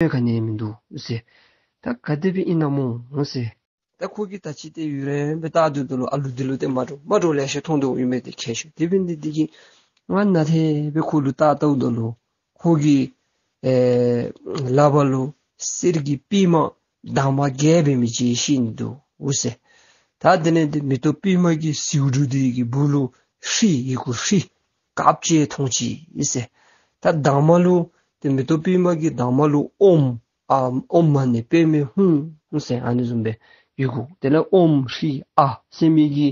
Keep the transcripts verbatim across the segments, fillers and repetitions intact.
ག་ནི་མིན་འདུག་ཟེར། ད་ག་དེ་སྦེ་ཨིན་ན་སྨོ་ཟེར། ད་ཁོ་གིས་ད་ཅི་སྟེ་ཡུན་རིངམོ་སྦེ་བལྟ་སྡོདཔ་ད་ལུ་ཨ་ལུ་འདི་ལུ་ཏེ་མ་འདྲཝ་མ་འདྲཝ་ལེ་ཤ་མཐོང་དོ་ཡོད་མི་འདི་ཁྱད་ཆོས། དེ་འབད་ནི་འདི་གིས་ང་ནཱ་དེ་སྦེ་ཁོ་ལུ་བལྟ་བལྟཝ་ད་ལུ་ཁོ་གི་ཨེ་ལགཔ་ལུ་གསེར་གྱི་པདྨ་དྭངས་མ་བརྒྱད་འབད་མི་ཅིག་བཞེས་ནི་འདུག་ཟེར། ད་དེ་ལས་ཏེ་མེ་ཏོག་པདྨ་གི་ཟེའུ་འབྲུ་འདི་གི་སྦུག་ལུ་ཧྲཱིཿཡི་གུ་ཧྲཱིཿདཀརཔོ་ཅིག་མཐོང་ཅི་ཟེར། ད་དྭངས་མ་ལུ་ཏེ་མེ་ཏོག་པདྨ་གི་དྭངས་མ་ལུ་ཨོཾ་ཨ་ཨོཾ་མ་ཎི་པདྨེ་ཧཱུྃ་ཟེར་ཨ་ནི་བཟུམ་སྦེ་ཡི་གུ། དེ་ལས་ཨོཾ་ཧྲཱིཿཨ་ཟེར་མི་གི་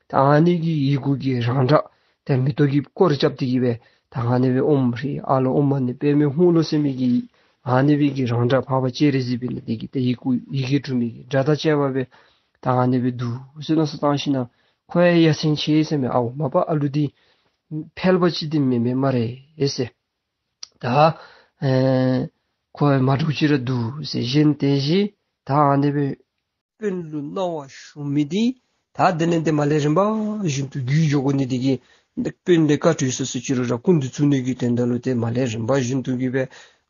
ད་ཨ་ནི་གི་ཡི་གུ་གི་རང་སྒྲ་ཏེ་མེ་ཏོག་གི་སྐོར་ར་རྐྱབ་སྟེ་གི་སྦེ་ད་ཨ་ནི་སྦེ་ཨོཾ་ཧྲཱིཿཨ་ལོ་ཨོཾ་མ་ཎི་པདྨེ་ཧཱུྃ་ལོ་ཟེར་མི་གི་ཨ་ནི་སྦེ་གི་རང་སྒྲ་འཕགས་པ་སྤྱན་རས་གཟིགས་འབད་ནི་འདི་གིས་ཏེ་ཡི་གུ་ཡི་གེ་དྲུག་མའི་གི་སྒྲ་དང་བཅས་པ་སྦེ་ད་ཨ་ནི་སྦེ་འདུག་ཟེར་མནོ་བསམ་བཏང་ཞིན་ན་ཁོ་ཡང་ཡ་མཚན་ཆེ་ཟེར་མས། ཨའོ་མ་པ་ཨ་ལུ་འདི་ཕལ་པ་ཅིག་འདི་མེན་མས་སྨ་རེ་ཟེར། ད་ཨེ་ཁོ་མ་འདྲཝ་ཅིག་ར་འདུག་ཟེར། གཞན་དེ་བཞིན་ད་ཨ་ནི་སྦེ་དཔོན་ལུ་གནང་བ་ཞུ་མི་འདི་ད་དེ་ལས་ཏེ་མར་ལས་རིམ་པ་བཞིན་དུ་བརྒྱུད་འགྱོ་དགོ་ནི་འདི་གིས་དཔོན་འདི་ག་ཏེ་སོ་སོ་ཅིག་རུང་ར་སྐུ་མདུན་བཙུགས་ནི་གི་དོན་དག་ལུ་ཏེ་མར་ལས་རིམ་པ་བཞིན་དུ་གི་སྦེ་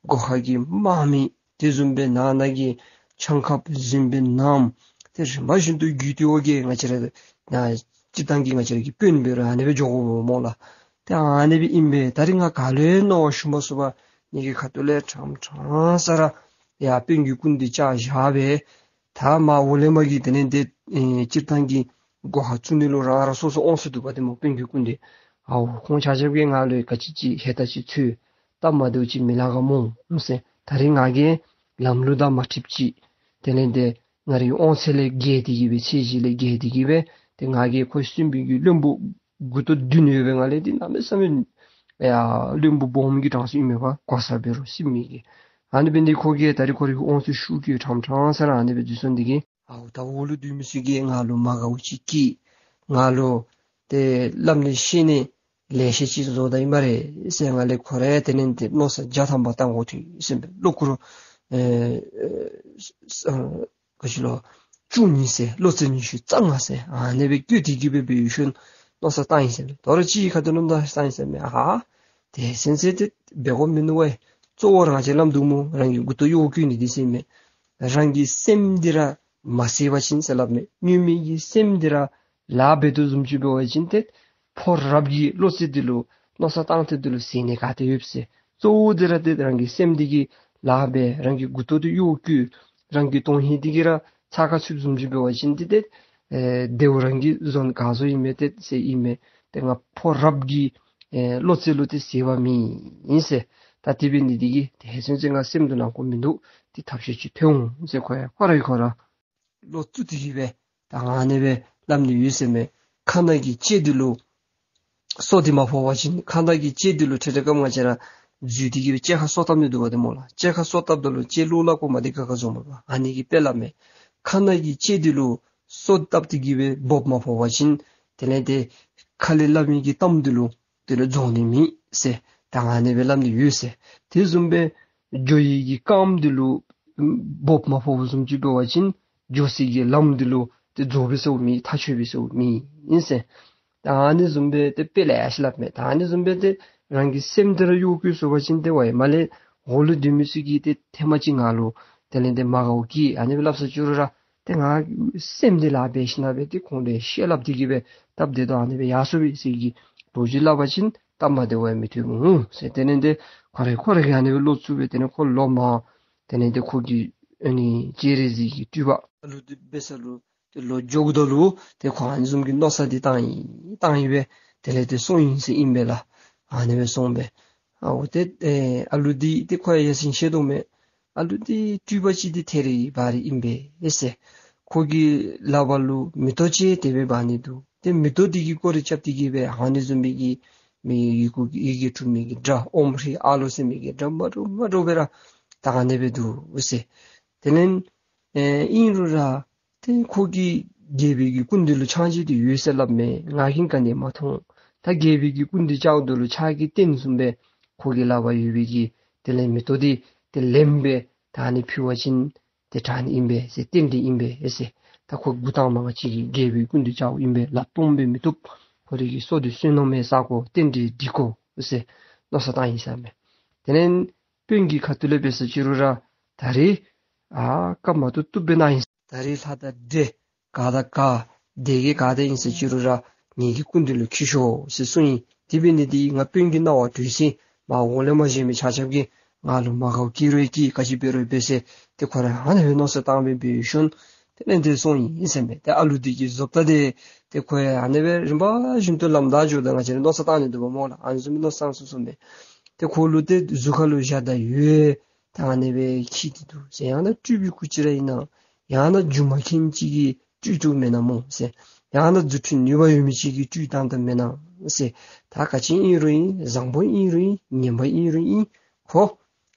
སྒོ་ཁ་གི་དམག་མི་དེ་བཟུམ་སྦེ་ནང་ན་གི་ཆང་ཁབ་བཟུམ་སྦེ་ནང་ཏེ་རིམ་པ་བཞིན་དུ་བརྒྱུད་དེ་འོང་གི། ང་བཅས་ར་ནཱ་སྤྱིར་བཏང་གི་ང་བཅས་ར་གི་དཔོན་འབད་རུང་ཨ་ནི་སྦེ་འགྱོ་དགོཔ་སྨོ་ལགས། ཏེ་ཨ་ནི་སྦེ་ཨིན་པས། ད་རིས་ང་ག་ལུ་ཡང་མནོ་བ་ཞུ་མ་ཚུགས་པར་ངེ་གི་ཁ་ཐུག་ལས་ཕྲང་ཕྲང་ས་ར་ཡ་དཔོན་གྱི་སྐུ་མདུན་བཅར་བཞག་སྦེ་ད་མར་འོག་ལས་མར་གྱི་དེ་ལས་ཏེ་ཨེ་སྤྱིར་བཏང་གི་སྒོ་ཁར་བཙུགས་ནི་ལུ་རང་རང་སོ་སོ་འོང་ས་འདུག་པ་ཏེ་སྨོ། དཔོན་གྱི་སྐུ་མདུན་ཨའོ་ཁོང་ཆ་ཁྱབ་ཀྱིས་ང་ལུ་ག་ཅི་ཅིག་ཧེ་ད་ཅིག་ཚུ་སྟབས་མ་བདེཝ་ཅིག་མི་ལང་ག་སྨོ་ཟེར། ད་རིས་ང་གིས་ལམ་ལུགས་དང་མ་འཁྲིལཝ་ཅིག་དེ་ལས་ཏེ་ང་རའི་དབང་ཚད་ལས་བརྒལ་ཏེ་གི་སྦེ་ཚད་གཞི་ལས་བརྒལ་ཏེ་གི་སྦེ་ཏེ་ང་གིས་ཁོ་སྲིན་པོའི་གི་བློན་པོ་མགུ་ཏོ་བདུན་ཡོད་པའི་ངང་ལས་ཏེ་གནམ་མེད་ས་མེད་ཡ་བློན་པོ་སྦོམ་གྱི་གྲངས་སུ་ཨིན་མས་པ། གོ་ས་འབད་རུང་སྲིན་མི་གི། ཨ་ནི་འབད་ནི་འདི་ཁོ་གིས་ད་རིས་ཁོ་རའི་དབང་ཚད་ཤུགས་ཀྱིས་ཕྲང་ཕྲང་ས་ར་ཨ་ནི་སྦེ་འཛུལ་སོང་འདི་གིས་ཨའོ་ད་འོག་ལུ་སྡོད་མི་ཚུ་གིས་ང་ལུ་མ་དགའཝ་ཅིག་བསྐྱེད། ང་ལུ་ཏེ་སླབ་ནི་བཤད་ནི་ལེ་ཤ་ཅིག་བཟོ་ད་ཡི་སྨ་རེ་ཟེར་ང་ལས་ཁོ་ར་དེ་ལས་ཏེ་མནོ་བསམ་བརྒྱ་ཐམ་པ་བཏང་དགོ་དོ་ཟེར་སྦེ་བློ་འཁོར་ཨེ་ཨེ་ག་ཅི་ལོ་བཅུ་གཉིས་ཟེར་བློ་རྩེ་ཉི་ཤུ་རྩ་ལྔ་ཟེར་ཨ་ནི་སྦེ་བསྐྱོད་དེ་གི་སྦེ་འབད་ཡོད་ཤུལ་མནོ་བསམ་བཏང་ཡི་ཟེར་མས། དོ་རུང་ཅིག་གི་ཁ་ཐུག་མནོ་བསམ་བཏང་ཡི་ཟེར་མས། ཨ་དེ་སེམས་ཅན་དེ་འབད་དགོཔ་མིན་འདུག་པས། གཙོ་བོ་རང་ཅིག་སླབ་འདུག་སྨོ། རང་གི་མགུ་ཏོ་གཡོག་བཀོལ་ནི་འདི་ཟེར་མས། རང་གི་སེམས་འདི་ར་མ་བསད་པ་ཅིན་ཟེར་སླབ་མས། སྔོན་མའི་གི་སེམས་འདི་ར་ལཱ་འབད་དོ་བཟུམ་ཅིག་འབད་བ་ཅིན་ཏེ་ཕོ་རབ་ཀྱི་བློ་རྩེ་འདི་ལུ་མནོ་བསམ་བཏང་ཐངས་འདི་ལུ་ཟད་ནི་ག་ཏེ་ཡོད་ཟེར། གཙོ་བོ་འདི་ར་ཏེ་རང་གི་སེམས་འདི་གིས་ལཱ་འབད་རང་གི་མགུ་ཏོ་འདི་གཡོག་བཀོལ་རང་གི་དོན་ཧིང་འདི་གིས་ར་ཚགས་ཁར་ཚུདཔ་བཟུམ་ཅིག་འབད་བ་ཅིན་ཏེ་ཏེ་ཨེ་དེ་བ་རང་གིས་བཟོ་ནི་ག་བཟོ་ཨིན་མས་ཏེ་ཟེར་ཨིན་མས། ཏེ་ང་ཕོ་རབ་ཀྱི་ཨེ་བློ་རྩེ་ལུ་ཏེ་ཟད་པ་མེད་ཨིན་ཟེར། ད་དེ་འབད་ནི་འདི་གིས་ཏེ་ཧེ་སེམས་ཅན་ང་སེམས་སྡུག་ནང་ཁོ་མིན་འདུག། ཏེ་ཐབས་ཤེས་ཅིག་ཐོན་འོང་ཟེར་ཁོ་ཡང་ཁོ་ར་གིས་ཁོ་ར་བློ་བཙུགས་ཏེ་གི་སྦེ་ད་ཨ་ནི་སྦེ་སླབ་ནི་ཡོད་ཟེར་མས། ཁ་ནང་གི་ལྕེ་འདི་ལུ་སོ་འདི་མ་ཕོག་པ་ཅིན་ཁ་ནང་གི་ལྕེ་འདི་ལུ་ཁྲེ་ཁྲེ་སྐམ་ང་བཅས་ར་འཛུལ་ཏེ་གི་སྦེ་ལྕེ་ཁར་སོ་བཏབ་ནི་འདུག་པ་ཏེ་སྨོ་ལགས། ལྕེ་ཁར་སོ་བཏབ་ད་ལུ་ལྕེ་ལོག་ལ་ཀོ་མ་འདི་ག་ག་བཟོ་མས་པ། ཨ་ནི་གི་དཔེ་སླབ་མས། ཁ་ནང་གི་ལྕེ་འདི་ལུ་སོ་བཏབ་སྟེ་གི་སྦེ་སྦོབ་མ་ཕོག་པ་ཅིན་དེ་ལས་ཏེ་ཁ་ལས་སླབ་མི་གི་གཏམ་འདི་ལུ་དེ་ལུ་རྫོགས་ནི་མེད་ཟེར་ད་ཨ་ནི་སྦེ་སླབ་ནི་ཡོད་ཟེར། དེ་བཟུམ་སྦེ་འགྱོ་ཡི་གི་རྐངམ་འདི་ལུ་སྦོབ་མ་ཕོགཔ་བཟུམ་ཅིག་འབད་བ་ཅིན་འགྱོ་སའི་གི་ལམ་འདི་ལུ་ཏེ་རྫོགས་པའི་ས་མེད་ཐག་ཆོད་པའི་ས་མེད་ཨིན་ཟེར། ད་ཨ་ནི་བཟུམ་སྦེ་ཏེ་དཔེ་ལེ་ཤ་སླབ་མས། ད་ཨ་ནི་བཟུམ་སྦེ་ཏེ་རང་གི་སེམས་འདི་ར་གཡོ་བཀོལ་སོང་པ་ཅིན་ཏེ་ཝའི་མར་ལས་འོག་ལུ་སྡོད་མི་ཚུ་གིས་ཏེ་ཐེངས་མ་ཅིག་ང་ལུ་དེ་ལས་ཏེ་མ་དགའཝ་བསྐྱེད་ཨ་ནི་སྦེ་སླབ་ས་ཅིག་རུང་ར་ཏེ་ང་སེམས་འདི་ལཱ་འབད་ཞིན་ན་སྦེ་ཏེ་ཁོང་ལུ་བཤད་སླབ་སྟེ་གི་སྦེ་སྟབས་བདེ་ཏོག་ཨ་ནི་སྦེ་ཡར་སོང་པས་ཟེར་གྱི་ལོ་རྒྱུས་སླབ་པ་ཅིན་སྟབས་མ་བདེཝ་མི་ཐོན་འོང་ཟེར། དེ་ལས་ཏེ་ཁོ་ར་ཁོ་ར་གིས་ཨ་ནི་སྦེ་བློ་བཙུགས་སྦེ་དེ་ལས་ཁོ་ལོག་མར་དེ་ལས་ཏེ་ཁོ་གི་ཨ་ནི་སྤྱན་རས་གཟིགས་ཀྱི་སྤྲུལ་པ་ཨ་ལུ་འདི་འབད་ས་ལུ་ཏེ་ལོག་འགྱོཝ་ད་ལུ་ཏེ་ཁོ་ཨ་ནི་བཟུམ་གྱི་མནོ་བསམ་འདི་བཏང་ཡི་བཏང་ཡི་སྦེ་དེ་ལས་ཏེ་སོང་ཡི་ཟེར་ཨིན་པས་ལགས། ཨ་ནི་སྦེ་སོང་སྦེ་ཨའོ་ཏེ་ཨེ་ཨ་ལུ་འདི་ཏེ་ཁོ་ཡང་ཡ་མཚན་ཆེ་དོ་མས། ཨ་ལུ་འདི་སྤྲུལ་པ་ཅིག་འདི་ཐད་རི་བ་རི་ཨིན་པས་ཟེར། ཁོ་གི་ལག་པ་ལུ་མེ་ཏོག་ཅིག་དེ་སྦེ་འབག་ནི་འདུག། ཏེ་མེ་ཏོག་འདི་གི་སྐོར་ར་རྐྱབ་སྟེ་གི་སྦེ་ཨ་ནི་བཟུམ་སྦེ་གི་མི་ཡི་གུ་ཡི་གེ་དྲུག་མའི་གི་སྒྲ་ཨོཾ་ཧྲཱིཿཨ་ལོ་ཟེར་མི་གི་སྒྲ་མ་འདྲཝ་མ་འདྲཝ་སྦེ་ར་ད་ཨ་ནི་སྦེ་འདུག་ཟེར། དེ་ལས་ཨེ་ཨིན་རུང་ར་ཏེ་ཁོ་གིས་རྒྱལ་པོའི་གི་སྐུ་མདུན་ལུ་ཕྱག་མཇལ་ཏེ་ཡོད་ཟེར་སླབ་མས། ང་གིས་ག་ནི་མ་མཐོང་། ད་རྒྱལ་པོའི་གི་སྐུ་མདུན་བཅརཝ་ད་ལུ་ཕྱག་གི་རྟེན་བཟུམ་སྦེ་ཁོ་གི་ལག་པར་ཡོད་པའི་གི་དེ་ལས་མེ་ཏོག་འདི་ཏེ་ལེན་སྦེ་ད་ཨ་ནི་ཕུལ་བ་ཅིན་ཏེ་དྲག་ནི་ཨིན་པས་ཟེར། རྟེན་འབྲེལ་ཨིན་པས་ཟེར། ད་ཁོ་འགོ་དང་པ་ཅིག་གིས་རྒྱལ་པོའི་སྐུ་མདུན་བཅརཝ་ཨིན་པས། ལག་སྟོང་སྦེ་མི་བཏུབ། ཁོ་རའི་གི་སོ་འདི་བསོད་ནམས་ཡང་བསག་དགོ། རྟེན་འབྲེལ་འགྲིག་དགོ་ཟེར་མནོ་བསམ་བཏང་ཡི་ཟེར་མས། དེ་ལས་དཔོན་གྱི་ཁ་ཐུག་ལས་འབད་ས་ཅིག་རུང་ར་ ད་རེས་ཨ་སྐབས་མ་ཐུབ་བཏུབ་སྦེ་གནང་ཡི། ད་རེས་ལྷ་དང་འདྲེ་ག་དང་ག་སྡེ་བརྒྱད་ག་དེ་ཨིན་ཟེར་ཅི་རུང་ར་ངེ་གི་སྐུ་མདུན་ལུ་འཁྱིད་ཤོག་ཟེར་གསུངས་ཡི། དེ་འབད་ནི་དེ་ང་དཔོན་གྱི་རྣ་བར་འགྲོ་ཡི་ཟེར་མར་འོང་ལས་མ་བཞེངས་མི་ཆ་ཁྱབ་ཀྱིས་ང་ལུ་མ་དགའཝ་སྐྱེ་རུང་སྐྱེ་ག་ཅི་འབད་རུང་འབད་ཟེར་ཏེ་ཁོ་ར་ཨ་ནི་སྦེ་མནོ་བསམ་བཏང་སྦེ་འབད་ཞིནམ་དེ་ལས་དེ་སོང་ཡི་ཟེར་མས། ཏེ་ཨ་ལུ་འདི་གི་བཟོ་ལྟ་དེ་ཏེ་ཁོ་ཡང་ཨ་ནི་སྦེ་རིམ་པ་བཞིན་དུ་ལམ་བདའ་འགྱོཝ་ད་ང་བཅས་ར་མནོ་བསམ་བཏང་ནི་འདུག་པ་སྨོ་ལགས། ཨ་ནི་བཟུམ་མའི་མནོ་བསམ་བཏང་སོང་སོང་མས། ཏེ་ཁོ་ལུ་ཏེ་གཟུགས་ཁ་ལུ་ཞྭ་དང་ཡོལ་ད་ཨ་ནི་སྦེ་འཁྱིད་དེ་འདུག་ཟེར། ཡང་ན་སྤྲུལ་པའི་སྐུ་ཅིག་ར་ཨིན་ན། ཡང་ན་སྒྱུ་མ་མཁན་ཅིག་གིས་སྤྲུལ་བཏང་མེན་ན་སྨོ་ཟེར། ཡང་ན་རྫུ་འཕྲུལ་ནུས་པ་ཡོད་མི་ཅིག་གིས་སྤྲུལ་བཏང་ད་མེན་ན་ཟེར། ད་ག་ཅི་ཨིན་རུང་ཨིན། བཟང་པོ་ཨིན་རུང་ཨིན། ངན་པ་ཨིན་རུང་ཨིན། ཁོ་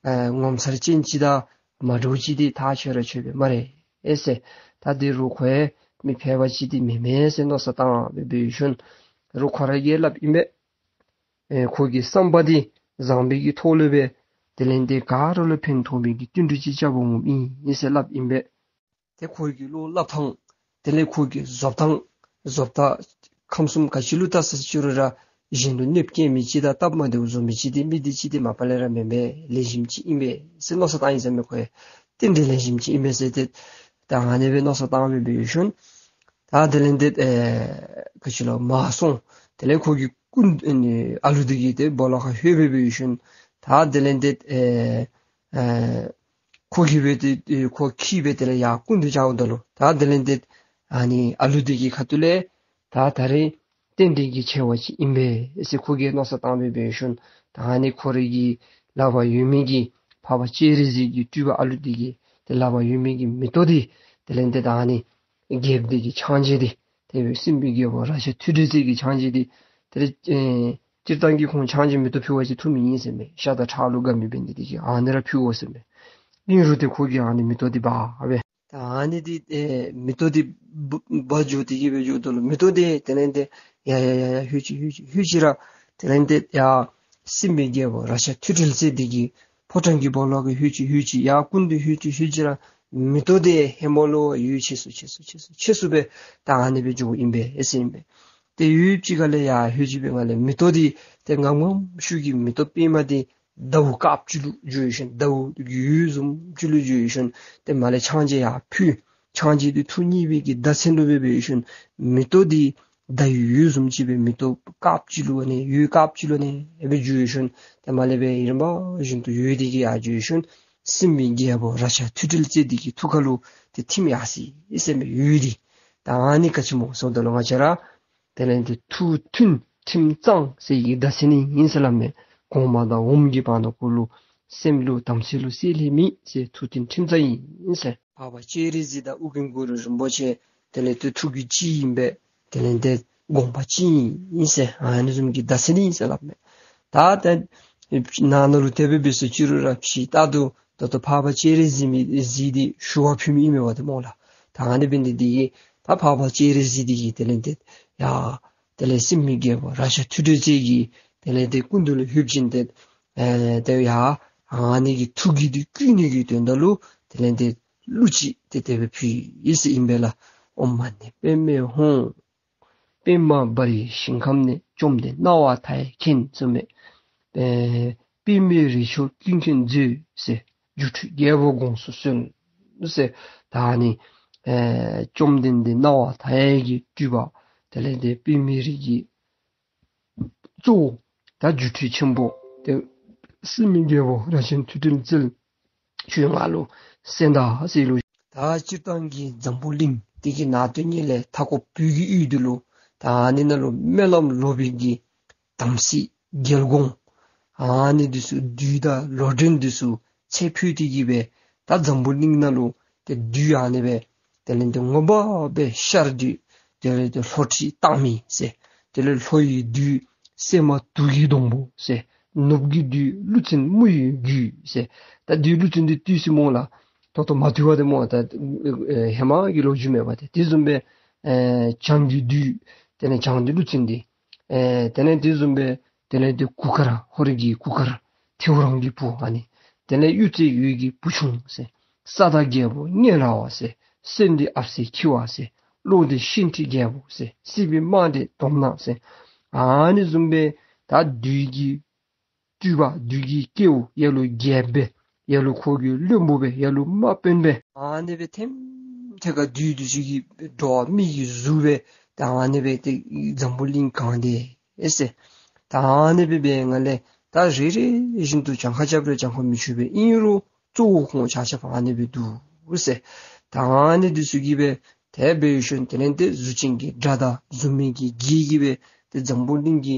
ཨ་ངོ་མཚར་ཅན་ཅིག་དང་མ་འདྲཝ་ཅིག་འདི་ཐག་ཆོད་ར་ཆོད་པས་སྨ་རེ་ཨེ་ཟེར། ད་འདི་རུང་ཁོ་ཡང་མི་ཕལ་པ་ཅིག་འདི་མེན་མས་ཟེར་མནོ་བསམ་བཏང་སྦེ་འབད་ཞིནམ་རུང་ཁོ་ར་གིས་སླབ་ཨིན་པས། ཨེ་ཁོ་གི་བསམ་པ་འདི་བཟང་པོའི་གི་ཐོག་ལུ་སྦེ་དེ་ལས་འདི་ག་ར་ལུ་ཕན་ཐོགས་མི་གི་བསྟུན་གྲོས་ཅིག་རྐྱབ་འོངམ་ཨིན་ཨིན་ཟེར་སླབ་ཨིན་པས། ཏེ་ཁོ་གི་བློ་སླབ་ཐངས་དེ་ལས་ཁོ་གི་བཟོ་ཐངས་བཟོ་ལྟ་ཁམས་གསུམ་ག་ཅི་ལུ་བལྟ་ས་ཅི་རུང་ར་གཞན་ལུ་གནོདཔ་བསྐྱལ་མི་ཅིག་དང་སྟབས་མ་བདེཝ་བཟོ་མི་ཅིག་འདི་མི་འདི་ཅིག་འདི་མ་པ་ལས་ར་མེན་པས། ལེགས་ཤོམ་ཅིག་ཨིན་པས་ཟེར་མནོ་བསམ་བཏང་ཡི་ཟེར་མས། ཁོ་ཡང་རྟེན་འབྲེལ་ལེགས་ཤོམ་ཅིག་ཨིན་པས་ཟེར་ཏེ་ད་ཨ་ནི་སྦེ་མནོ་བསམ་བཏང་སྦེ་འབད་ཞིནམ་ད་དེ་ལས་འདི་ཨེ་ག་ཅི་ལོ་མར་སོང་། དེ་ལས་ཁོ་གི་སྐུ་ཨ་ནི་ཨ་ལུ་འདི་གིས་ཏེ་སྦོ་ལོགས་ཁར་ལྷོད་སྦེ་འབད་ཞིནམ་ད་དེ་ལས་འདི་ཨེ་ཨེ་ཁོ་གིས་སྦེ་ཏེ་ཨེ་ཁོ་འཁྱིད་སྦེ་དེ་ལས་ཡར་སྐུ་མདུན་བཅརཝ་ད་ལུ་ད་དེ་ལས་འདི་ཨ་ནི་ཨ་ལུ་འདི་གི་ཁ་ཐུག་ལས་ད་ད་རེས་རྟེན་འབྲེལ་གྱི་ཆེ་བ་ཅིག་ཨིན་པས་ཟེར་ཁོ་གིས་མནོ་བསམ་བཏང་སྦེ་འབད་ཞིནམ་ད་ཨ་ནི་ཁོ་རའི་གི་ལག་པར་ཡོད་མི་གི་འཕགས་པ་སྤྱན་རས་གཟིགས་ཀྱི་སྤྲུལ་པ་ཨ་ལུ་འདི་གི་ཏེ་ལག་པར་ཡོད་མི་གི་མེ་ཏོག་འདི་དེ་ལས་འདི་ད་ཨ་ནི་རྒྱལཔོ་འདི་གི་ཕྱག་མཇལ་འདི་ཏེ་སྲིན་པོའི་རྒྱལ་པོ་རཀྴ་ཐོད་ཕྲེང་རྩལ་གྱི་ཕྱག་མཇལ་འདི་ཏེ་ཨེ་སྤྱིར་བཏང་གི་ཁོང་ཕྱག་མཇལ་མེ་ཏོག་ཕུལ་བ་ཅིན་ཐུབ་མི་ཨིན་ཟེར་མས། ཤ་དང་ཁྲག་ལུ་དགའ་མི་འབད་ནི་འདི་གིས་ཨ་ནི་ར་ཕུལ་འོང་ཟེར་མས། ཨིན་རུང་ཏེ་ཁོ་གིས་ཨ་ནི་མེ་ཏོག་འདི་འབག་སྦེ་ད་ཨ་ནི་འདི་ཨེ་མེ་ཏོག་འདི་འབག་འབག་འགྱོ་སྟེ་གི་སྦེ་འགྱོཝ་ད་ལུ་མེ་ཏོག་འདི་དེ་ལས་འདི་ཡ་ཡ་ཡ་ཡ་ལྷོད་ཅི་ལྷོད་ཅི་ལྷོད་ཅི་ར་དེ་ལས་འདི་ཡ་སྲིན་པོའི་རྒྱལ་པོ་རཀྴ་ཐོད་ཕྲེང་རྩལ་འདི་གི་ཕོ་བྲང་གི་སྦོ་ལོགས་ཁར་ལྷོད་ཅི་ལྷོད་ཅི་ཡར་སྐུ་མདུན་ལྷོད་ཅི་ལྷོད་ཅི་ར་མེ་ཏོག་འདི་ཧེ་མ་ལུ་འོད་ཆེ་སུ་ཆེ་སུ་ཆེ་སུ་ཆེ་སུ་སྦེ་ད་ཨ་ནི་སྦེ་འགྱོཝ་ཨིན་པས་ཟེར་ཨིན་པས། ཏེ་ཡུདཔ་ཅིག་ཁ་ལས་ཡར་ལྷོད་ཅི་སྦེ་ང་ལས་མེ་ཏོག་འདི་ཏེ་ངམ་ངམ་ཤུགས་ཀྱིས་མེ་ཏོག་པདྨ་འདི་ཟླཝ་དཀརཔོ་ཅིག་ལུ་འགྱུར་ཞིནམ་ཟླཝ་གི་འོད་བཟུམ་ཅིག་ལུ་འགྱུར་ཞིནམ་ཏེ་མར་ལས་ཕྱག་མཇལ་ཡར་ཕུལ། ཕྱག་མཇལ་འདི་ཐུགས་མཉེས་པའི་གི་བརྡ་མཚོན་ལུ་སྦེ་འབད་ཞིནམ་མེ་ཏོག་འདི་ཟླ་བའི་འོད་བཟུམ་ཅིག་སྦེ་མེ་ཏོག་དཀརཔོ་ཅིག་ལུ་ཨ་ནི་འོད་དཀརཔོ་ཅིག་ལུ་ཨ་ནི་སྦེ་འགྱུར་ཞིནམ་ཏེ་མར་ལས་སྦེ་རིམ་པ་བཞིན་དུ་འོད་འདི་གིས་ཡར་འགྱུར་ཞིནམ་སྲིན་པོའི་རྒྱལ་པོ་རཀྴ་ཐོད་ཕྲེང་རྩལ་འདི་གི་ཐུགས་ཁ་ལུ་ཏེ་ཐིམ་ཡར་སོ་ཡི་ཟེར་མས་འོད་འདི། ད་ཨ་ནི་ག་ཅི་སྨོ་ཟེརཝ་ད་ལུ་ང་བཅས་ར་དེ་ལས་འདི་ཐུགས་མཐུན་ཁྲིམས་གཙང་ཟེར་བའི་བརྡ་མཚོན་ཨིན་ཟེར་སླབ་མས། གོང་མ་དང་འོག་མ་གི་བར་ན་ཁོ་ལུ་སེམས་ལུ་དམ་ཚིག་ལུ་སེལ་ལེ་མེད་ཟེར་ཐུགས་མཐུན་ཁྲིམས་གཙང་ཨིན་ཟེར། འཕགས་པ་སྤྱན་རས་གཟིགས་དང་ཨོ་རྒྱན་གུ་རུ་རིན་པོ་ཆེ་དེ་ལས་འདི་ཐུགས་རྒྱུད་གཅིག་ཨིན་པས། དེ་ལས་འདི་དགོངས་པ་གཅིག་ཨིན་ཟེར་ཨ་ནི་བཟུམ་གྱི་བརྡ་མཚོན་ཨིན་ཟེར་སླབ་མས། ད་ད་ནང་ན་ལུ་དེ་སྦེ་འབད་སོང་ཅི་རུང་ར་ཕྱི་ལྟར་དུ་ད་ལྟོ་འཕགས་པ་སྤྱན་རས་གཟིགས་མི་གཟིགས་ཏེ་ཞུ་བ་ཕུལ་མི་ཨིན་མས་པ་ཏེ་སྨོ་ལགས། ད་ཨ་ནི་འབད་ནི་འདི་གིས་ད་འཕགས་པ་སྤྱན་རས་གཟིགས་འདི་གིས་དེ་ལས་འདི་ཡ་དེ་ལས་སྲིན་པོའི་རྒྱལ་པོ་རཀྴ་ཐོད་ཕྲེང་རྩལ་གྱི་དེ་ལས་འདི་སྐུ་མདུན་ལུ་ལྷོདཔ་ཅིག་ཏེ་ཨེ་ཏེ་ཡ་ཨ་ནི་གི་ཐུགས་རྒྱུད་འདི་བསྐུལ་ནི་གི་དོན་དག་ལུ་དེ་ལས་འདི་གླུ་ཅིག་ཏེ་དེ་སྦེ་ཕུལ་ཡི་ཟེར་ཨིན་པས་ལགས། ཨོཾ་མ་ཎི་པདྨེ་ཧཱུྃ། པདྨ་འབར་བའི་ཞིང་ཁམས་ནས། བཅོམ་ལྡན་སྣང་བ་མཐའ་ཡས་མཁྱེན་གསོལ་མས། ཨེ་པདྨའི་རིགས་མཆོག་ཀུན་མཁྱེན་མཛོད་ཟེར། སྒྱུ་འཕྲུལ་རྒྱལ་པོ་དགོངས་སུ་གསོལ་ཟེར། ད་ཨ་ནི་ཨེ་བཅོམ་ལྡན་འདས་སྣང་བ་མཐའ་ཡས་ཀྱི་སྤྲུལ་པ་དེ་ལས་འདི་པདྨའི་རིགས་ཀྱི་གཙོ་བོ་ད་སྒྱུ་འཕྲུལ་ཆེན་པོ་ཏེ་སྲིན་པོའི་རྒྱལ་པོ་རཀྴ་ཐོད་ཕྲེང་རྩལ་ཁྱོད་ང་ལུ་གསན་ད་ཟེར་ལོ། ད་སྤྱིར་བཏང་གི་འཛམ་བུ་གླིང་འདི་གི་ནང་དོན་ཉིད་ལས་མཐའ་འཁོབ་བོད་ཀྱི་ཡུལ་འདི་ལུ་ད་ཨ་ནི་ནང་ལུ་སྨོན་ལམ་ལོག་པའི་གི་དམ་སྲི་རྒྱལ་འགོང་ཨ་ནི་འདི་ཚུ་བདུད་དང་ལོག་འདྲེན་འདི་ཚུ་ཚེ་འཕོས་ཏེ་གི་སྦེ་ད་འཛམ་བུ་གླིང་ནང་ལུ་ཏེ་བདུད་ཨ་ནི་སྦེ་དེ་ལས་འདི་ངོ་མ་སྦེ་ཤར་བདུད་དེ་ལས་འདི་ལྷོ་ཁྲི་སྟག་མི་ཟེར། དེ་ལས་ལྷོ་ཡི་བདུད་སྲན་མ་དུག་གི་སྡོང་པོ་ཟེར། ནུབ་ཀྱི་བདུད་ཀླུ་བཙན་དམུ་ཡི་རྒྱུད་ཟེར། ད་བདུད་ཀླུ་བཙན་འདི་བཏུལ་ཟེར་སྨོ་ལགས། ད་ལྟོ་མ་བཏུལ་བ་ཏེ་སྨོ། ད་ཨེ་ཧེ་མ་གི་ལོ་རྒྱུས་མས་པ་ཏེ། དེ་བཟུམ་སྦེ་ཨེ་བྱང་གི་བདུད་དེ་ལས་བྱང་བདུད་ཀླུ་བཙན་འདི་ཨེ་དེ་ལས་དེ་བཟུམ་སྦེ་དེ་ལས་འདི་གུར་དཀར་ཧོར་གྱི་གུར་དཀར་ཐེའུ་རང་གི་བུ་ཨ་ནི། དེ་ལས་གཡུ་རྩེ་འོད་ཀྱི་བུ་ཆུང་ཟེར། ས་བདག་རྒྱལ་པོ་གཉན་ར་བ་ཟེར། སེང་ལྡེང་ཨ་བསེ་འཁྱིལ་བ་ཟེར། གླང་ལྡིང་ཤིང་ཁྲི་རྒྱལ་པོ་ཟེར། སྲིད་པའི་དམག་སྡེ་དོམ་ནག་ཟེར། ཨ་ནི་བཟུམ་སྦེ་ད་བདུད་ཀྱི་སྤྲུལ་པ་བདུད་ཀྱི་སྐྱེ་བོ་ཡ་ལོ་བརྒྱད་སྦེ་ ལ་ལུ་ཁོ་གི་བློན་པོ་སྦེ་ལ་ལུ་དམག་དཔོན་སྦེ་ཨ་ནི་སྦེ་ཐེམ་ཐེ་ཁར་བདུད་འདི་ཚུ་གིས་འགྲོ་བ་མི་གི་གཟུགས་སྦེ་ད་ཨ་ནི་སྦེ་ཏེ་འཛམ་བུ་གླིང་གང་སྟེ་ཟེར། ད་ཨ་ནི་སྦེ་འབད་ནི་ལས་ད་རེ་རེ་བཞིན་དུ་གྱངས་ཁ་རྐྱབ་རུང་གྱངས་ཁ་མི་ཆོད་པས། ཨིན་རུང་གཙོ་བོ་ཁོང་ཆ་ཁྱབ་ཨ་ནི་སྦེ་འདུག་ཟེར། ད་ཨ་ནི་འདི་ཚུ་གིས་སྦེ་དེ་སྦེ་ཞིནམ་དེ་ལས་ཏེ་གཟུགས་ཅན་གྱི་དགྲ་དང་གཟུགས་མེད་ཀྱི་བགེགས་ཀྱིས་སྦེ་ཏེ་འཛམ་བུ་གླིང་གི་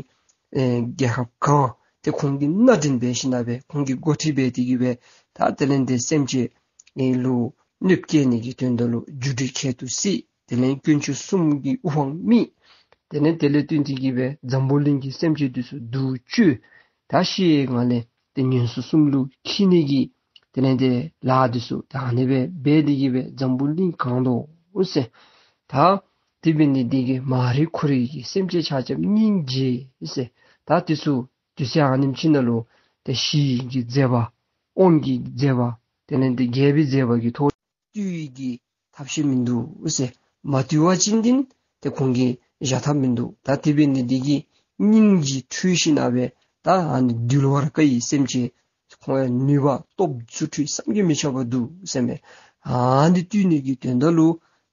ཨེ་རྒྱལ་ཁབ་གང་ཏེ་ཁོང་གིས་མནའ་འབྲེལ་འབད་ཞིནམ་ལས་སྦེ་ཁོང་གིས་འགོ་ཁྲིད་འབད་དེ་གིས་སྦེ་ད་དེ་ལས་ཏེ་སེམས་ཅན་ཨེ་ལུ་གནོདཔ་བཀལ་ནི་གི་དོན་དག་ལུ་རྒྱུ་འབྲས་ཁྱད་དུ་བསད། དེ་ལས་དཀོན་མཆོག་གསུམ་གྱི་དབུ་འཕང་བསྟོད། དེ་ལས་དེ་ལས་བརྟེན་ཏེ་གིས་སྦེ་འཛམ་བུ་གླིང་གི་སེམས་ཅན་འདི་ཚུ་སྡུག་བཅུག། ད་ཤི་ཡི་ངང་ལས་ཏེ་ངན་སོང་གསུམ་ལུ་འཁྱིད་ནི་གི་དེ་ལས་ཏེ་ལཱ་འདི་ཚུ་ད་ཨ་ནི་སྦེ་འབད་དེ་གིས་སྦེ་འཛམ་བུ་གླིང་གང་དོ་ཟེར། ད་དེ་འབད་ནི་འདི་གིས་མ་རིག་འཁོར་བའི་གི་སེམས་ཅན་ཆ་ཁྱབ་སྙིང་རྗེ་ཟེར། ད་འདི་ཚུ་དུས་ཚོད་ཨ་ནེམ་ཅིག་ནང་ལུ་ཏེ་ཞི་གི་མཛད་པ་དབང་གི་མཛད་པ་དེ་ལས་ཏེ་རྒྱལ་པོའི་མཛད་པ་གི་ཐོག་བཏུལ་གྱི་ཐབས་ཤེས་མིན་འདུག་ཟེར། མ་བཏུལ་བ་ཅིན་འདི་ཏེ་ཁོང་གིས་བཞག་ཐབས་མིན་འདུག། ད་དེ་འབད་ནི་འདི་གིས་སྙིང་རྗེ་འཁྲུལ་ཞིནམ་ལས་སྦེ་ད་ཨ་ནི་འདུལ་བར་དཀའ་བའི་སེམས་ཅན་ཁོང་ཡང་ནུས་པ་སྟོབས་རྫུ་འཕྲུལ་བསམ་གྱིས་མི་ཁྱབ་པ་འདུག་ཟེར་མས། ཨ་ནི་བཏུལ་ནི་གི་དོན་དག་ལུ་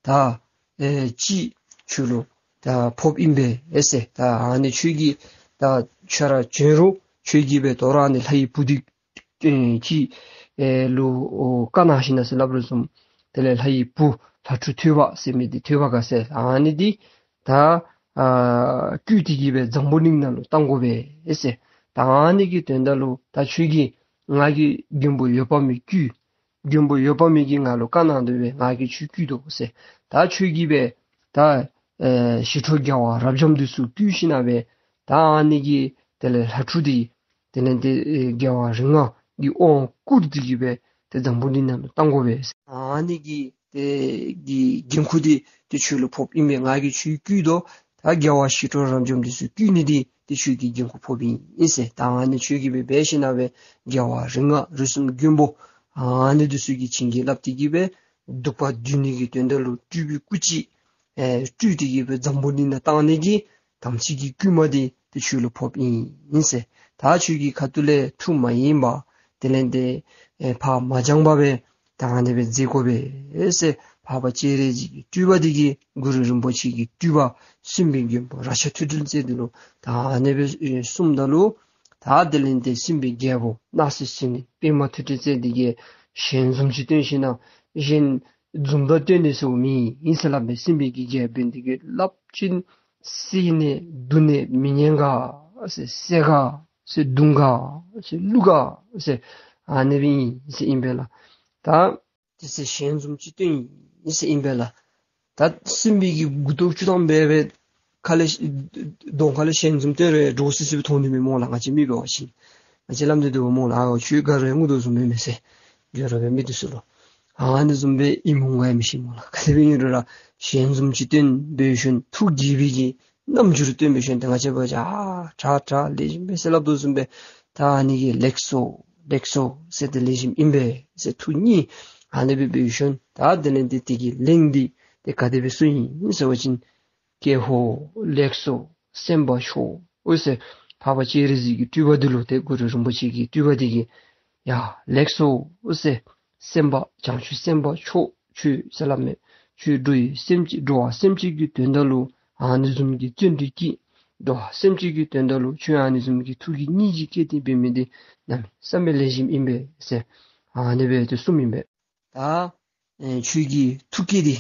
ད་ཨེ་ཅིག་ཁྱོད་ལུ་ད་ཕོགཔ་ཨིན་པས་ཨེ་ཟེར། ད་ཨ་ནི་ཁྱོད་ཀྱིས་ད་ཁྱོད་ར་བྱོན་རུང་ཁྱོད་ཀྱིས་སྦེ་དོ་རུང་ཨ་ནི་ལྷ་ཡི་བུ་འདི་ཨེ་ཅིག་ཨེ་ལུ་ཨོ་བཀའ་གནང་ཞིན་ན་ཟེར་སླབ་རུང་བཟུམ། དེ་ལས་ལྷ་ཡི་བུ་ལྷ་ཕྲུག་ཐོས་པ་ཟེར་མི་འདི་ཐོས་པ་དགའ་ཟེར་ཨ་ནི་འདི་ད་ཨ་བཀུག་སྟེ་གིས་སྦེ་འཛམ་བུ་གླིང་ནང་ལུ་གཏང་དགོ་པས་ཨེ་ཟེར། ད་ཨ་ནི་གི་དོན་དག་ལུ་ད་ཁྱོད་ཀྱིས་ང་གིས་མགོན་པོ་འོད་དཔག་མེད་བཀུག། མགོན་པོ་འོད་དཔག་མེད་ཀྱིས་ང་ལུ་བཀའ་གནང་དོ་བས་ང་གིས་ཁྱོད་བཀུག་དོ་ཟེར། ད་ཁྱོད་ཀྱིས་སྦེ་ད་ཨེ་ཞི་ཁྲོ་རྒྱལ་བ་རབ་འབྱམས་འདི་ཚུ་བཀུག་ཞིན་ན་སྦེ་ད་ཨ་ནི་གི་དེ་ལས་ལྷ་ཕྲུག་འདི་དེ་ལས་ཏེ་ཨེ་རྒྱལ་བ་རིགས་ལྔ་གི་དབང་བསྐུར་ཏེ་གིས་སྦེ་ཏེ་འཛམ་བུ་གླིང་ནང་ལུ་གཏང་དགོ་པས། ཨ་ནི་གི་ཏེ་གི་འགན་ཁུར་འདི་ཏེ་ཁྱོད་ལུ་ཕོགཔ་ཨིན་པས། ང་གིས་ཁྱོད་བཀུག་དོ། ད་རྒྱལ་བ་ཞི་ཁྲོ་རབ་འབྱམས་འདི་ཚུ་བཀུག་ནི་འདི་ཏེ་ཁྱོད་ཀྱི་འགན་ཁུར་ཕོགཔ་ཨིན་ཟེར། ད་ཨ་ནི་ཁྱོད་ཀྱིས་སྦེ་འབད་ཞིན་ན་སྦེ་རྒྱལ་བ་རིགས་ལྔ་རིགས་གསུམ་མགོན་པོ་ཨ་ནི་འདི་ཚུ་གིས་བྱིན་གྱིས་བརླབས་ཏེ་གིས་སྦེ་གདུག་པ་འདུལ་ནི་གི་དོན་དག་ལུ་སྤྲུལ་པའི་སྐུ་ཅིག་ཨེ་སྤྲུལ་ཏེ་གིས་སྦེ་འཛམ་བུ་གླིང་ནང་གཏང་ནི་གི་དམ་ཚིག་གི་བསྐུལ་མ་འདི་ཏེ་ཁྱོད་ལུ་ཕོགཔ་ཨིན་ཟེར། ད་ཁྱོད་ཀྱི་ཁ་ཐུག་ལས་ཐུགས་མ་ཡེངས་པར་དེ་ལས་ཏེ་ཨེ་ཕར་མ་འགྱངས་པར་སྦེ་ད་ཨ་ནི་སྦེ་མཛད་དགོ་པས་ཟེར། འཕགས་པ་སྤྱན་རས་གཟིགས་ཀྱི་སྤྲུལ་པ་འདི་གིས་གུ་རུ་རིན་པོ་ཆེ་གི་སྤྲུལ་པ་སྲིན་པོའི་མགོན་པོ་རཀྴ་ཐོད་ཕྲེང་རྩལ་འདི་ལུ་ད་ཨ་ནི་སྦེ་ཨེ་གསུངམ་ད་ལུ་ད་དེ་ལས་ཏེ་སྲིན་པོའི་རྒྱལ་པོ་སྣང་སྲིད་སྲིན་པོ་པདྨ་ཐོད་ཕྲེང་རྩལ་འདི་གིས་ཞལ་འཛུམ་ཅིག་སྟོན་ཞིན་ན་གཞན་འཛུམ་དང་བསྟུན་ནི་ཚུ་མེད་ཨིན་ཟེར་སླབ་མས། སྲིན་པོའི་གི་རྒྱལ་པོ་འདི་གིས་སླབ་ཅིན་བསད་ནི་བརྡུང་ནི་མི་ཉན་ག་ཟེར། བསད་ག་ཟེར། བརྡུང་ག་ཟེར། བླུག་ག་ཟེར། ཨ་ནི་སྦེ་ཨིན་ཟེར་ཨིན་པས་ལགས། ད་དེ་ཚེ་ཞལ་འཛུམ་ཅིག་སྟོན་ཡི་ཟེར་ཨིན་པས་ལགས། ད་སྲིན་པོའི་གི་མགུ་ཏོ་བཅུ་ཐམ་སྦེ་སྦེ་ཁ་ལས་གདོང་ཁ་ལས་ཞལ་འཛུམ་སྟོན་རུང་འདྲོག་སི་སི་སྦེ་མཐོང་ནི་མས་སྨོ་ལགས། ང་བཅས་མི་འབད་བ་ཅིན་ང་བཅས་སླབ་སྟེ་འདུག་སྨོ་ལགས། ཨའོ་ཁྱོད་དགའ་རུང་ངུ་དོ་བཟུམ་སྦེ་མས་ཟེར། དགའ་རུང་སྦེ་མི་འདི་ཚུ་ལུ་ཨ་ནི་བཟུམ་སྦེ་ཨིནམ་འོང་ག་ཡང་མི་ཤེས་སྨོ་ལགས། ག་དེ་སྦེ་ཨིན་རུང་ར་ཞལ་འཛུམ་ཅིག་སྟོན་འབད་ཞིནམ་ཐུགས་དགྱེས་པའི་གི་རྣམ་འགྱུར་སྟོན་འབད་ཞིནམ་ཏེ་ང་བཅས་འབད་བ་ཅིན་ཨ་དྲག་དྲག་ལེགས་ཤོམ་སྦེ་ཟེར་སླབ་དོ་བཟུམ་སྦེ་ད་ཨ་ནི་གིས་ལེགས་སོ་ལེགས་སོ་ཟེར་ཏེ་ལེགས་ཤོམ་ཨིན་པས་ཟེར་ཐུགས་མཉེས། ཨ་ནི་སྦེ་འབད་ཞིནམ་ད་དེ་ལས་ཏེ་དེ་གི་གླེང་འདི་ཏེ་ག་དེ་སྦེ་གསུངས་ཡི་ཟེར་བ་ཅིན། ཀྱེ་ཧོ་ལེགས་སོ་སེམས་དཔའ་མཆོག་འོ་ཟེར། འཕགས་པ་སྤྱན་རས་གཟིགས་ཀྱི་སྤྲུལ་པ་འདི་ལུ་ཏེ་གུ་རུ་རིན་པོ་ཆེ་གི་སྤྲུལ་པ་འདི་གིས་ཡ་ལེགས་སོ་འོ་ཟེར། སེམས་དཔའ་བྱང་ཆུབ་སེམས་དཔའ་མཆོག་ཁྱོད་ཟེར་སླབ་མས། ཁྱོད་འགྲོ་བའི་སེམས་ཅན་འགྲོ་བ་སེམས་ཅན་གྱི་དོན་དག་ལུ་ཨ་ནི་བཟུམ་གྱི་བརྩོན་འགྲུས་བསྐྱེད། འགྲོ་བ་སེམས་ཅན་གྱི་དོན་དག་ལུ་ཁྱོད་ཨ་ནི་བཟུམ་གྱི་ཐུགས་ཀྱི་སྙིང་རྗེ་བསྐྱེད་དེ་འབད་མི་འདི་གནམ་མེད་ས་མེད་ལེགས་ཤོམ་ཨིན་པས་ཟེར། ཨ་ནི་སྦེ་ཏེ་གསུངམ་ཨིན་པས། ད་ཨེ་ཁྱོད་ཀྱི་ཐུགས་བསྐྱེད་འདི་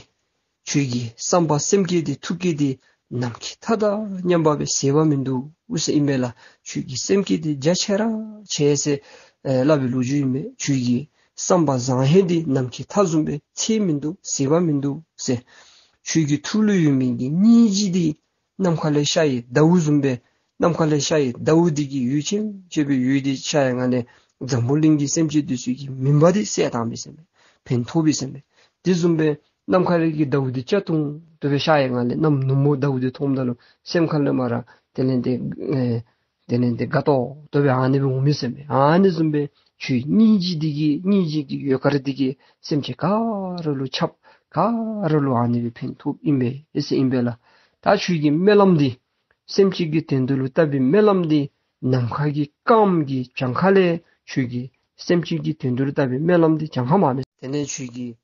ཁྱོད་ཀྱི་བསམ་པ་སེམས་བསྐྱེད་འདི་ཐུགས་བསྐྱེད་འདི་ནམ་མཁའི་མཐའ་དང་མཉམ་པ་སྦེ་ཟད་པ་མིན་འདུག་འོ་ཟེར་ཨིན་པས་ལགས། ཁྱོད་ཀྱི་སེམས་བསྐྱེད་འདི་རྒྱ་ཆེ་ར་ཆེ་ཟེར་ཨེ་སླབ་པའི་ལོ་རྒྱུས་ཨིན་པས། ཁྱོད་ཀྱི་བསམ་པ་བཟང་ཧེ་འདི་ནམ་མཁའི་མཐའ་བཟུམ་སྦེ་ཚད་མིན་འདུག་ཟད་པ་མིན་འདུག་ཟེར། ཁྱོད་ཀྱི་ཐུགས་ལུ་ཡོད་མི་གི་སྙིང་རྗེ་འདི་ནམ་མཁའ་ལས་ཤར་བའི་ཟླཝ་བཟུམ་སྦེ་ནམ་མཁའ་ལས་ཤར་བའི་ཟླཝ་འདི་གིས་འོད་ཆེམ་ཆེམ་སྦེ་འོད་དེ་ཤར་ཡི་ངང་ལས་འཛམ་བུ་གླིང་གི་སེམས་ཅན་འདི་ཚུ་གི་མུན་པ་འདི་བསལ་བཏངམ་ཨིན་ཟེར་མས། ཕན་ཐོགས་པས་ཟེར་མས། དེ་བཟུམ་སྦེ་ནམ་མཁའ་ལས་ཀྱི་ཟླཝ་འདི་ཅ་ཏུང་ཏོ་སྦེ་ཤར་ཡི་ངང་ལས་གནམ་ནུབ་མོ་ཟླཝ་འདི་མཐོངམ་ད་ལུ་སེམས་ཁ་ལས་མར་དེ་ལས་ཏེ་ཨེ་དེ་ལས་ཏེ་དགའ་ཏོག་ཏོ་སྦེ་ཨ་ནི་སྦེ་འོངམ་ཨིན་ཟེར་མས། ཨ་ནི་བཟུམ་སྦེ་ཁྱོད་སྙིང་རྗེ་འདི་གིས་སྙིང་རྗེ་གི་འོད་དཀར་འདི་གིས་སེམས་ཅན་ག་ར་ལུ་ཁྱབ། ག་ར་ལུ་ཨ་ནི་སྦེ་ཕན་ཐོགསཔ་ཨིན་པས་ཟེར་ཨིན་པས་ལགས། ད་ཁྱོད་ཀྱི་སྨོན་ལམ་འདི་སེམས་ཅན་གྱི་དོན་དུ་ལུ་བཏབ་པའི་སྨོན་ལམ་འདི་ནམ་མཁའ་གི་སྐརམ་གྱི་གྱངས་ཁ་ལས་ཁྱོད་ཀྱི་ སེམས་ཅན་གྱི་དོན་དུ་ལུ་བཏབ་པའི་སྨོན་ལམ་འདི་བྱང་ཁ་མ་མེད། དེ་ལས་ཁྱོད་ཀྱིས་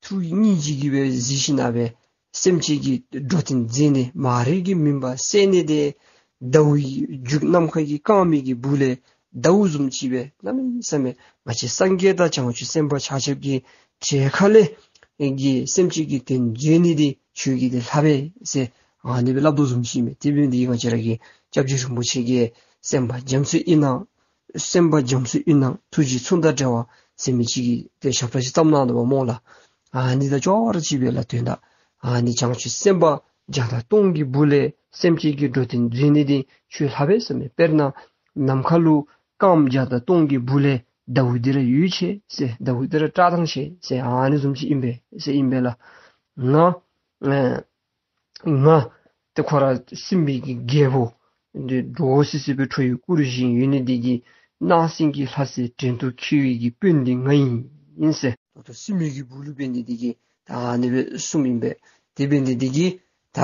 ཐུགས་སྙིང་རྗེ་གིས་སྦེ་གཟིགས་ཞིནམ་ལས་སེམས་ཅན་གྱི་འགྲོ་དོན་མཛད་ནི་མ་རིག་གི་མུན་པ་སེལ་ནི་འདི་ཟླཝ་གི་མཇུག་ནམ་མཁའ་གི་སྐརམ་གྱི་སྦུག་ལས་ཟླཝ་བཟུམ་ཅིག་སྦེ་གནམ་མེད་ས་མེད་ང་བཅས་སངས་རྒྱས་དང་བྱང་ཆུབ་སེམས་དཔའ་ཆ་ཁྱབ་ཀྱི་གྲལ་ཁ་ལས་ཀྱི་སེམས་ཅན་གྱི་དོན་མཛད་ནི་འདི་ཁྱོད་ཀྱིས་འདི་ལྷག་པས་ཟེར་ཨ་ནི་སྦེ་སླབ་དོ་བཟུམ་ཅིག་མས། དེ་འབདཝ་ལས་ང་བཅས་ར་གི་སྐྱབས་རྗེ་རིན་པོ་ཆེ་གིས་སེམས་དཔའ་རྒྱ་མཚོའི་གཡུས་ནང་སེམས་དཔའ་རྒྱ་མཚོའི་གཡུས་ནང་ཐུགས་རྗེ་མཚུངས་དང་འབྲེལ་བ་ཟེར་མི་ཅིག་གི་དེ་ཞབས་ཁྲ་ཅིག་བརྩམས་གནང་དོ་བ་སྨོ་ལགས། ཨ་ནི་དང་ཅོག་ར་གཅིག་པས་ལགས། དོན་དག་ཨ་ནི་བྱང་ཆུབ་སེམས་དཔའ་བརྒྱ་དང་སྟོང་གི་སྦུག་ལས་སེམས་ཅན་གྱི་འགྲོ་དོན་མཛད་ནི་འདི་ཁྱོད་ལྷག་པས་ཟེར་མས། དཔེར་ན་ནམ་མཁའ་ལུ་སྐརམ་བརྒྱ་དང་སྟོང་གི་སྦུག་ལས་ཟླཝ་འདི་ར་ཡོད་ཆེ་ཟེར། ཟླཝ་འདི་ར་བཀྲག་མདངས་ཆེ་ཟེར། ཨ་ནི་བཟུམ་ཅིག་ཨིན་པས་ཟེར་ཨིན་པས་ལགས། ང་ཨེ་ང་ཏེ་ཁོ་ར་སྲིན་པོའི་གི་རྒྱལ་པོ་འདི་འདྲོག་སི་སི་སྦེ་ཁྲོ་བོའི་སྐུ་རུ་བཞེངས་ཡོད་ནི་འདི་གིས་སྣང་སྲིད་ཀྱི་ལྷ་སྲིན་བྲན་དུ་འཁོལ་བའི་གི་དཔོན་འདི་ང་ཨིན་ཟེར། ད་ལྟོ་སྲིན་པོའི་གི་སྦུག་ལུ་འབད་ནི་འདི་གིས་ད་ཨ་ནི་སྦེ་གསུངམ་ཨིན་པས། དེ་འབད་ནི་འདི་གིས་ད་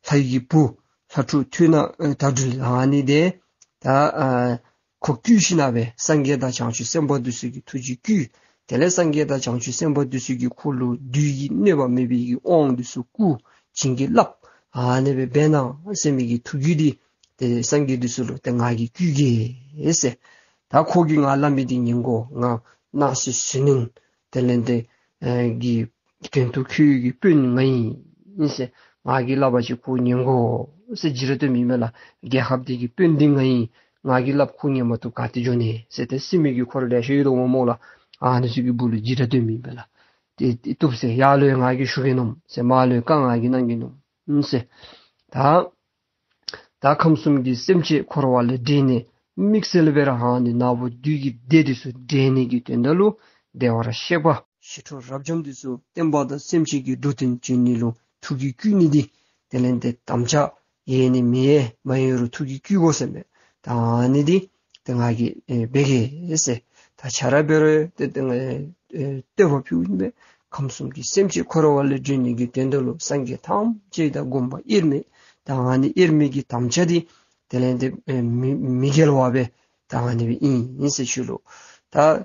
ལྷ་ཡི་གི་བུ་ལྷ་ཕྲུག་ཐུབ་རྣམ་དག་སྒྲོལ་ཨ་ནི་འདི་ད་ཨ་ཁོ་བསྐུལ་ཞིནམ་ལས་སངས་རྒྱས་དང་བྱང་ཆུབ་སེམས་དཔའ་འདི་ཚུ་གིས་ཐུགས་རྗེ་བསྐུལ། དེ་ལས་སངས་རྒྱས་དང་བྱང་ཆུབ་སེམས་དཔའ་འདི་ཚུ་གིས་ཁོ་ལུ་བདུད་ཀྱི་གནོད་པ་མེད་པའི་གི་དབང་འདི་ཚུ་བསྐུར། བྱིན་གྱིས་བརླབས། ཨ་ནི་སྦེ་འབད་གནང་ཟེར་མི་གི་ཐུགས་རྒྱུད་འདི་ཏེ་སངས་རྒྱས་འདི་ཚུ་ལུ་ཏེ་ང་གིས་བསྐུལ་གེ་ཟེར། ད་ཁོ་གིས་ང་སླབ་མི་འདི་ཉན་དགོ། ང་སྣང་སྲིད་ཟིལ་གནོན་དེ་ལས་ཏེ་ཨེ་གི་བྲན་དུ་འཁོལ་བའི་གི་དཔོན་ང་ཨིན་ཟེར། ང་གིས་སླབ་པ་ཅིན་ཁོ་ཉན་དགོ་ཟེར་བརྗོད་ར་སྟོནམ་ཨིན་མས་ལགས། རྒྱལ་ཁབ་འདི་གི་དཔོན་འདི་ང་ཨིན། ང་གིས་སླབ་ཁོ་ཉན་མ་བཏུབ་ག་ཏེ་འགྱོ་ནི་ཟེར། ཏེ་སྲིན་པོའི་གི་འཁོར་ལེ་ཤ་ཡོད་དོ་སྨོ་ལགས། ཨ་ནི་ཚུ་གི་སྦུག་ལུ་བརྗོད་ར་སྟོནམ་ཨིན་མས་ལགས། ཏེ་ཏེ་བཏུབ་ཟེར། ཡར་ལུ་ཡང་ང་གིས་ཞུ་གེ་མནོཝ་ཟེར། མར་ལུ་ཡང་བཀའ་ང་གིས་གནང་གེ་མནོཝ་ཟེར། ད་ད་ཁམས་གསུམ་གྱི་སེམས་ཅན་འཁོར་བ་ལས་འདྲེན་ནི་དམིགས་བསལ་སྦེ་ར་ཨ་ནི་ནག་པོ་བདུད་ཀྱི་སྡེ་འདི་ཚུ་འདྲེན་ནི་གི་དོན་དག་ལུ་བདེ་བར་གཤེགས་པ་ཞི་ཁྲོ་རབ་འབྱམས་འདི་ཚུ་བསྟན་པ་དང་སེམས་ཅན་གྱི་འགྲོ་དོན་བྱེད་ནི་ལུ་ཐུགས་ཀྱིས་བསྐུལ་ནི་འདི་དེ་ལས་ཏེ་དམ་བཅའ་ཡོད་ནི་མེད་མ་ཡོད་རུང་ཐུགས་ཀྱིས་བསྐུལ་དགོ་ཟེར་མས། ད་ཨ་ནི་འདི་ཏེ་ང་གིས་ཨེ་འབད་གེ་ཟེར། ད་ཆ་ར་འབད་རུང་ཏེ་ཏེ་ང་ཨེ་བསྟོད་པ་ཕུལཝ་ཨིན་པས། ཁམས་གསུམ་གྱི་སེམས་ཅན་འཁོར་བ་ལས་འདྲེན་ནི་གི་དོན་དག་ལུ་སངས་རྒྱས་ཐམས་ཅད་དང་སྒོམ་པ་དབྱེར་མེད། ད་ཨ་ནི་དབྱེར་མེད་ཀྱི་དམ་བཅའ་འདི་དེ་ལས་ཏེ་ཨེ་མི་མི་འགལ་བ་སྦེ་ད་ཨ་ནི་སྦེ་ཨིན་ཨིན་ཟེར་ཞུ་ལོ། ད་ཨེ་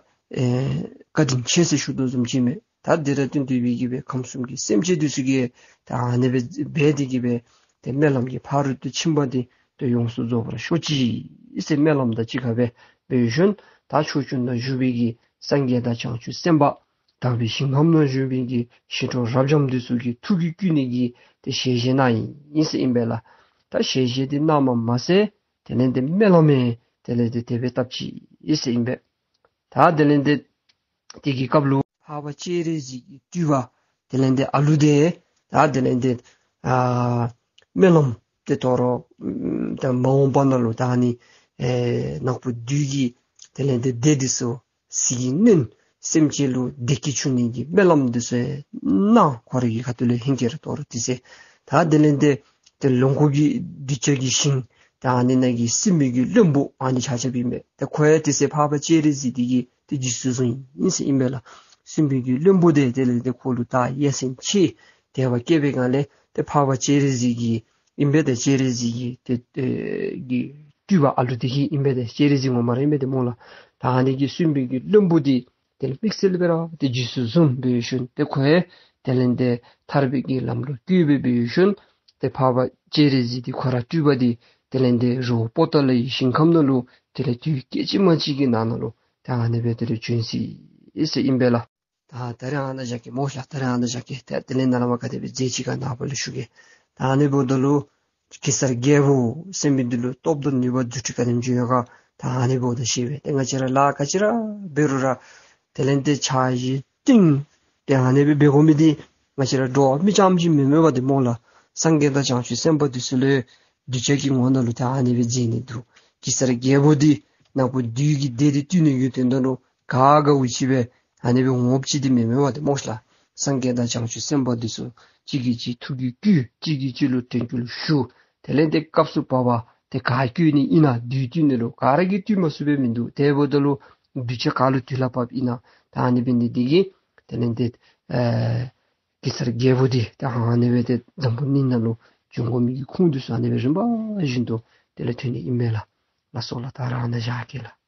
བཀའ་དྲིན་ཆེ་ཟེར་ཞུ་དོ་བཟུམ་ཅིག་མས། ད་འདི་ར་བསྟུན་ཏེ་སྦེ་གི་སྦེ་ཁམས་གསུམ་གྱི་སེམས་ཅན་འདི་ཚུ་གིས་ད་ཨ་ནི་སྦེ་འབད་དེ་གི་སྦེ་ཏེ་སྨོན་ལམ་གྱི་ཕ་རོལ་ཏུ་ཕྱིན་པ་འདི་ཏེ་ཡོངས་སུ་རྫོགས་པར་ཤོག་ཅིག་ཟེར་སྨོན་ལམ་དང་གཅིག་ཁར་སྦེ་འབད་ཞིནམ་ད་ཕྱོགས་བཅུ་ན་བཞུགས་པའི་གི་སངས་རྒྱས་དང་བྱང་ཆུབ་སེམས་དཔའ་དག་པའི་ཞིང་ཁམས་ན་བཞུགས་པའི་གི་ཞི་ཁྲོ་རབ་འབྱམས་འདི་ཚུ་གིས་ཐུགས་ཀྱིས་བསྐུལ་ནི་གི་ཏེ་ཞལ་བཞེས་གནང་ཡི་ཟེར་ཨིན་པས་ལགས། ད་ཞལ་བཞེས་འདི་གནངམ་མ་ཚད་དེ་ལས་ཏེ་སྨོན་ལམ་ཡང་དེ་ལས་ཏེ་དེ་སྦེ་བཏབ་ཅི་ཟེར་ཨིན་པས། ད་དེ་ལས་ཏེ་དེ་གི་སྐབས་ལུ་འཕགས་པ་སྤྱན་རས་གཟིགས་ཀྱི་སྤྲུལ་པ་དེ་ལས་ཏེ་ཨ་ལུ་འདི་ད་དེ་ལས་ཏེ་ཨ་སྨོན་ལམ་འདི་དོ་རུང་ད་མ་འོངས་པ་ནང་ལུ་ད་ཨ་ནི་ཨེ་ནག་པོ་བདུད་ཀྱི་དེ་ལས་ཏེ་སྡེ་འདི་ཚུ་ཟིལ་གྱིས་གནོན། སེམས་ཅན་ལུ་བདེ་སྐྱིད་འབྱུང་ནི་གི་སྨོན་ལམ་འདི་ཚུ་གནང་། ཁོ་རའི་གི་ཁ་ཐུག་ལས་ཧིང་གིས་ར་དོ་རུང་དེ་ཚེ་ད་དེ་ལས་ཏེ་ཏེ་ལོངས་སྐུ་གི་གདུལ་བྱ་གི་ཞིང་ད་ཨ་ནི་ནང་གི་སྲིན་པོའི་གི་བློན་པོ་ཨ་ནི་ཆ་ཁྱབ་ཨིན་པས། ཏེ་ཁོ་ཡང་དེ་ཚེ་འཕགས་པ་སྤྱན་རས་གཟིགས་འདི་གིས་ཏེ་རྗེས་སུ་བཟུང་ཡི་ཟེར་ཨིན་པས་ལགས། སྲིན་པོའི་གི་བློན་པོ་འདི་དེ་ལས་ཏེ་ཁོ་ལུ་ད་ཡ་མཚན་ཆེ་དད་པ་སྐྱེས་པའི་སྒང་ལས་ཏེ་འཕགས་པ་སྤྱན་རས་གཟིགས་ཀྱི་ཨིན་པས། ཏེ་སྤྱན་རས་གཟིགས་ཀྱི་ཏེ་ཨེ་གི་སྤྲུལ་པ་ཨ་ལུ་འདི་གིས་ཨིན་པས། ཏེ་སྤྱན་རས་གཟིགས་ངོ་མ་ར་ཨིན་པས་ཏེ་སྨོ་ལགས། ད་ཨ་ནི་གི་སྲིན་པོའི་གི་བློན་པོ་འདི་དེ་ལས་དམིགས་བསལ་སྦེ་ར་ཏེ་རྗེས་སུ་བཟུང་འབད་ཞིནམ་ཏེ་ཁོ་ཡང་དེ་ལས་ཏེ་ཐར་པའི་གི་ལམ་ལུ་བཀོད་སྦེ་འབད་ཞིནམ་ཏེ་འཕགས་པ་སྤྱན་རས་གཟིགས་འདི་ཁོ་ར་སྤྲུལ་པ་འདི་དེ་ལས་ཏེ་རི་བོ་པོ་ཏ་ལའི་ཞིང་ཁམས་ནང་ལུ་དེ་ལས་དུས་སྐད་ཅིག་མ་གཅིག་གི་ནང་ན་ལུ་ད་ཨ་ནི་སྦེ་དེ་ལས་བྱོན་ཅི་ཟེར་ཨིན་པས་ལགས། ད་ད་རིས་ཨ་ནཱ་བཞག་གེ་སྨོ་ལགས། ད་རིས་ཨ་ནཱ་བཞག་གེ། ད་དེ་ལས་ནཱ་ལས་མར་ག་དེ་སྦེ་མཛད་ཅི་ག་ནངས་པ་ལུ་ཞུ་གེ། ད་ཨ་ནི་འབདཝ་ད་ལུ་གེ་སར་རྒྱལ་པོ་ཟེར་མི་འདི་ལུ་སྟོབས་དང་ནུས་པ་རྫུ་འཕྲུལ་ག་དེམ་ཅིག་ཡོད་ག་ད་ཨ་ནི་འབདཝ་ད་ཤེས་པས། ཏེ་ང་བཅས་ར་ལཱ་ག་ཅི་ར་འབད་རུང་ར་དེ་ལས་ཏེ་ཕྱག་བཞེས་བསྟུན་ཏེ་ཨ་ནི་སྦེ་འབད་དགོ་མི་འདི་ང་བཅས་ར་འགྲོ་བ་མི་རྐྱངམ་ཅིག་མེན་མས་པ་ཏེ་སྨོ་ལགས། སངས་རྒྱས་དང་བྱང་ཆུབ་སེམས་དཔའ་འདི་ཚུ་ལུ་གདུལ་བྱ་གི་ངོ་ནང་ལུ་ད་ཨ་ནི་སྦེ་མཛད་ནི་འདུག། གེ་སར་རྒྱལ་པོ་འདི་ནག་པོ་བདུད་ཀྱི་སྡེ་འདི་བཏུལ་ནི་གི་དོན་དག་ལུ་ག་དགའ་བའི་ཅིག་སྦེ་ཨ་ནི་སྦེ་འོངམ་ཅིག་འདི་མེན་མས་པ་ཏེ་སྨོ་ལགས། སངས་རྒྱས་དང་བྱང་ཆུབ་སེམས་དཔའ་འདི་ཚུ་གཅིག་གིས་གཅིག་ཐུགས་ཀྱིས་བསྐུལ། གཅིག་གིས་གཅིག་ལུ་དྲན་སྐུལ་ཞུ། དེ་ལས་ཏེ་སྐབས་སུ་བབ་པ་ཏེ་ག་བསྐུལ་ནི་ཨིན་ན་བདུད་བཏུལ་ནི་ལུ་ག་ར་གིས་བཏུལ་མ་ཚུགས་པས་མིན་འདུག། དེ་འབདཝ་ད་ལུ་གདུལ་བྱ་ག་ལུ་དུས་ལ་བབ་ཨིན་ན་ད་ཨ་ནི་འབད་ནི་འདི་གིས་དེ་ལས་ཏེ་ཨེ་གེ་སར་རྒྱལ་པོ་འདི་ད་ཨ་ནི་སྦེ་ཏེ་འཛམ་བུ་གླིང་ནང་ལུ་བྱོན་དགོ་མི་གི་ཁུངས་འདི་ཚུ་ཨ་ནི་སྦེ་རིམ་པ་བཞིན་དུ་དེ་ལས་ཐོན་ནི་ཨིན་མས་ལགས། ལགས་སོ་ལགས། ད་རིས་ཨ་ནཱ་བཞག་གེ་ལགས།